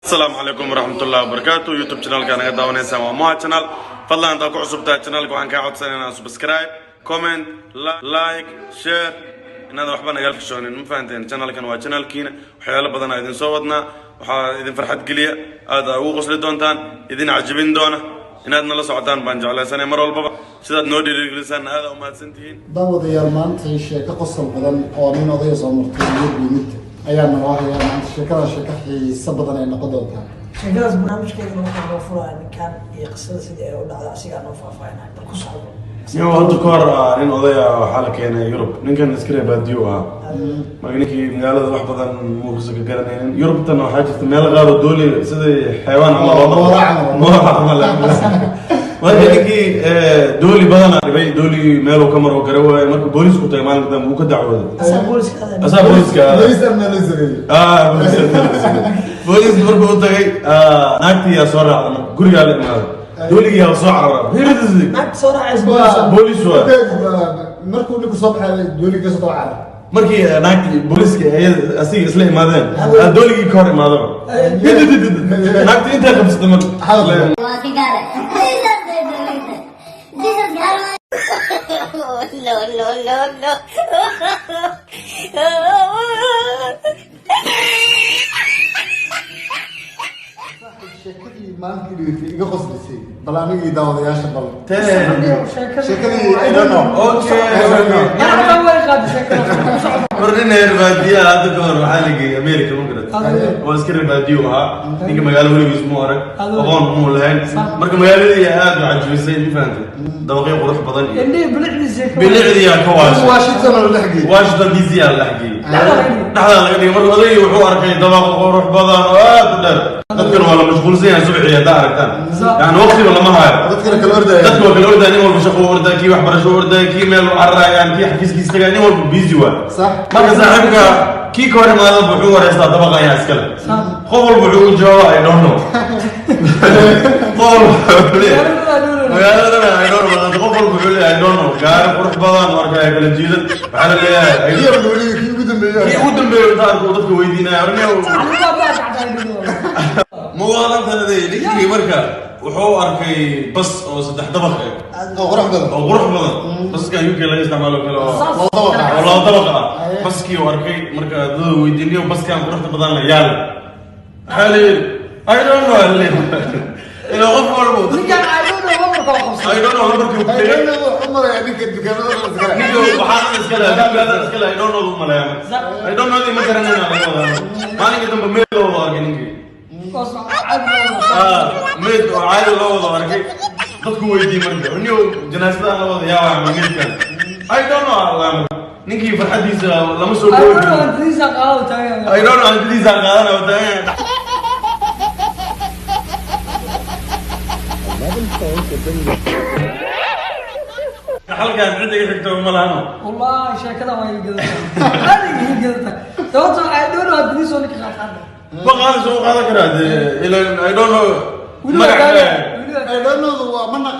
Asalaamu calaykum waraxmatullahi wabarakaatu. YouTube channelka naga daawanaysaan waa Moha Channel. Fadlan, haddaad ku cusub tahay channelka, waxaan kaa codsanaynaa subscribe, comment, like, share, inaad waxba nagala xishoonin. Ma fahanteen? Channelkan waa channelkiina. Waxyaalo badan aa idin soo wadnaa, waxaa idin farxad geliya, aad aa ugu qosli doontaan, idin cajibin doona. Inaad nala socotaan baan jeclaysanay mar walbaba. Sidaad noo dhiirigelisaan aad aa umahadsantihiin. Daawadayaal, maanta sheeko qosol badan oo nin odaya soo martay iyo yimid ayaa naloo hayaa. Maanta sheekada sheeko xiiso badan ay noqon doontaa. Sheekadaas barnaamijkeedana waxaa noo furaya ninkan iyo qisada sidii ay u dhacda asigaa noo faahfaahinaya. Bal ku socdo. Nin hadda ka hor nin odaya waxaa la keenay Yurub. Ninkan iska reer baadiyo ahaa. Marka ninkii magaalada wax badan muusa ka garanaynin. Yurubtan waxaa jirta meel qaar oo dooli sidii xayawaan camal loo dhaqo. Moola camal. Moola camal. Marka ninkii dooli badanaa dhibay, dooligii meeluu ka maro gara waayay. Marka booliisku tagay maalinka dambe, wuu ka dacwooday. Asaa booliska aaday. Asaa booliiska aaday. Booliis amna loo sameeyey. Booliiska markuu u tagay, naagtii yaa soo raacda. Marka gurigaa la imaaday, dooligii yaa soo carara. Naagta soo raacaysa booliska. Booliis waay. Markuu ninku soo baxay, dooliga kasoo daba carar. Markii naagtii booliiska asiga isla imaadeen, dooligii ka hor imaadaba, naagtii intay qabsatay marka. Jesus God. No, no, no, no. Sheekadii maalintii dhigtay iga qoslisay, bal anigii daawadayaasha bal. Sheekadii. Sheekadii I don't know. Okay. I don't know. Anaa xataa way qaaday sheekadaas. Ku socdo. Mar nin reer baadiya hadda ka hor waxaa la geeyey America, ma garat? Oo iska reer baadiyo ahaa ninka, magaalo weligiis muu arag, aqoon muu lahayn. Marka magaaladii aad u cajibisay, ma fahantay? Dabaqyo qurux badan iyo Indhihii bilicdiisa ka bilicdii aa ka waashay. Washington oo la dhex geeyey. Washington DC aa la dhex geeyey. Dhexdaa laga dhigay. Dhexdaa laga dhigay. Marka odaygii wuxuu arkay dabaq qurux badan oo aad u dheer. Dadkana waa la mashquulsan yahay subaxii haddaa aragtaan, yani waqtiba lama hayo. Dadkana kala ordaya. Dadka waa kala ordaya. Nin walba shaqo u ordaya, kii waxbarasho u ordaya, kii meel u cararayaan, kii xafiiskiisa tagaya, nin walba busy waay. Marka saaxiibka kii ka hor imaada wuxuu wareystaa dabaqa ayaa iskale. Qof walba wuxuu u jawaaba "I don't know." Qof walba wuxuu leeyahay magaaladana "I don't know." Qof walba wuxuu leeyahay "I don't know." Gaari qurux badan marka kala jiidan, waxaa la leeyahay Iyo weliba kii ugu dambeeyey. Kii ugu dambeeyay inta arko dadka weydiinaya, arniyow, muwaalantaday ninkii. Marka wuxuu arkay bas oo saddex dabaq eh oo qurux badan. Oo qurux badan, basaskan UK laga isticmaalo kale oo laba dabaq ah. Oo laba dabaq ah. Baskii uu arkay. Marka dada weydiiniyo, baskan quruxda badan la yaala, waxaa la yidhi "I don't know." La yidhi ilaa qof walba Ninkan "I don't know" lambarka waa qabsay. "I don't know" lambarkii uu ku I tegay. don't know wuxuu marayaa ninka dukaamada iskale. Ninka waxaa iskale, dukaanada iskale "I don't know" u maleeyaa. "I don't know" ma garanayna laga wadaa. Maalinka dambe meel loo wada arkay ninkii. Meed oo caadi loo wada arkay. Dadku weydiiyey marka, niyo janaasadan la wada yaabaa ma meedkan? "I don't know" Allah. Marka ninkii farxadiisa lama soo I koobi don't know karin. Hantidiisa qaado taagan. "I don't know" hantidiisa qaadana oo taagan. Halkan cid iga xigto ma lahano. Wallahi sheekada waa iga gadataa, aad iga gadataa, sababtoo "I don't know" hantidiisa oo ninka qaad. Ma qaada, soo qaadan karaa dee ilan "I don't know" Weli waa magac taagan. kale. Weli waa I don't know waa ma naqaan.